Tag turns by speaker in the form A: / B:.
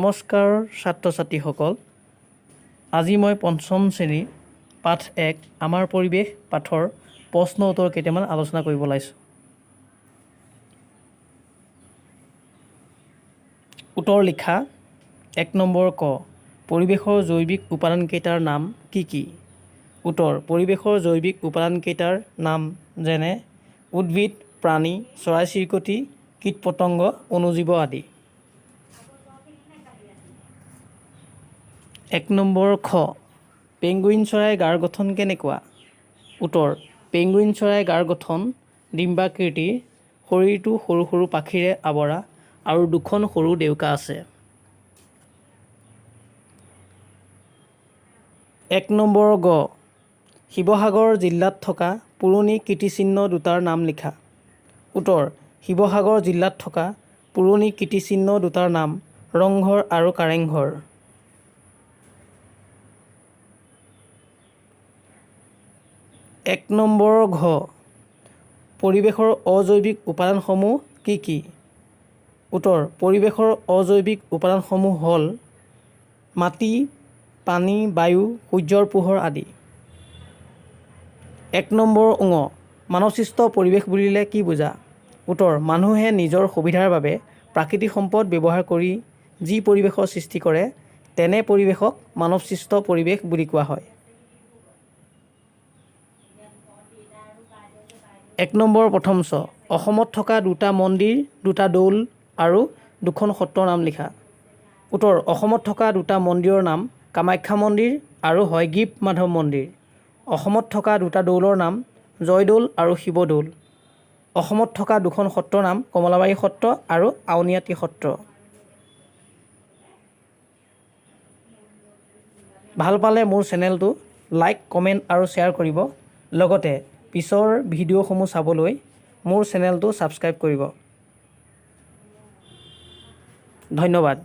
A: নমস্কাৰ ছাত্ৰ ছাত্ৰীসকল, আজি মই পঞ্চম শ্ৰেণীৰ পাঠ 1 আমাৰ পৰিৱেশ পাঠৰ প্ৰশ্ন উত্তৰ কেইটামান আলোচনা কৰিব ওলাইছোঁ। উত্তৰ লিখা। 1 নম্বৰ ক, পৰিৱেশৰ জৈৱিক উপাদানকেইটাৰ নাম কি কি? উত্তৰ, পৰিৱেশৰ জৈৱিক উপাদানকেইটাৰ নাম যেনে উদ্ভিদ, প্ৰাণী, চৰাই চিৰিকটি, কীট পতংগ, অণুজীৱ আদি। 1 নম্বৰ খ, পেংগুইন চৰাইৰ গাৰ গঠন কেনেকুৱা? উত্তৰ, পেংগুইন চৰাইৰ গাৰ গঠন ডিম্বাকৃতিৰ, শৰীৰটো সৰু সৰু পাখিৰে আৱৰা আৰু দুখন সৰু ডেউকা আছে। 1 নম্বৰ গ, শিৱসাগৰ জিলাত থকা পুৰণি কীৰ্তিচিহ্ন দুটাৰ নাম লিখা। উত্তৰ, শিৱসাগৰ জিলাত থকা পুৰণি কীৰ্তিচিহ্ন দুটাৰ নাম ৰংঘৰ আৰু কাৰেংঘৰ। 1 নম্বৰ ঘ, পৰিৱেশৰ অজৈৱিক উপাদানসমূহ কি কি? উত্তৰ, পৰিৱেশৰ অজৈৱিক উপাদানসমূহ হ'ল মাটি, পানী, বায়ু, সূৰ্যৰ পোহৰ আদি। 1 নম্বৰ ঙ, মানৱসৃষ্ট পৰিৱেশ বুলিলে কি বুজা? উত্তৰ, মানুহে নিজৰ সুবিধাৰ বাবে প্ৰাকৃতিক সম্পদ ব্যৱহাৰ কৰি যি পৰিৱেশৰ সৃষ্টি কৰে, তেনে পৰিৱেশক মানৱসৃষ্ট পৰিৱেশ বুলি কোৱা হয়। 1 নম্বৰ প্ৰথম চ, অসমত থকা দুটা মন্দিৰ, দুটা দৌল আৰু দুখন সত্ৰৰ নাম লিখা। উত্তৰ, অসমত থকা দুটা মন্দিৰৰ নাম কামাখ্যা মন্দিৰ আৰু হয়গ্ৰীৱ মাধৱ মন্দিৰ। অসমত থকা দুটা দৌলৰ নাম জয়দৌল আৰু শিৱদৌল। অসমত থকা দুখন সত্ৰৰ নাম কমলাবাৰী সত্ৰ আৰু আউনীআটী সত্ৰ। ভাল পালে মোৰ চেনেলটো লাইক, কমেণ্ট আৰু শ্বেয়াৰ কৰিব। লগতে পিছৰ ভিডিঅ'সমূহ চাবলৈ মোৰ চেনেলটো ছাবস্ক্ৰাইব কৰিব। ধন্যবাদ।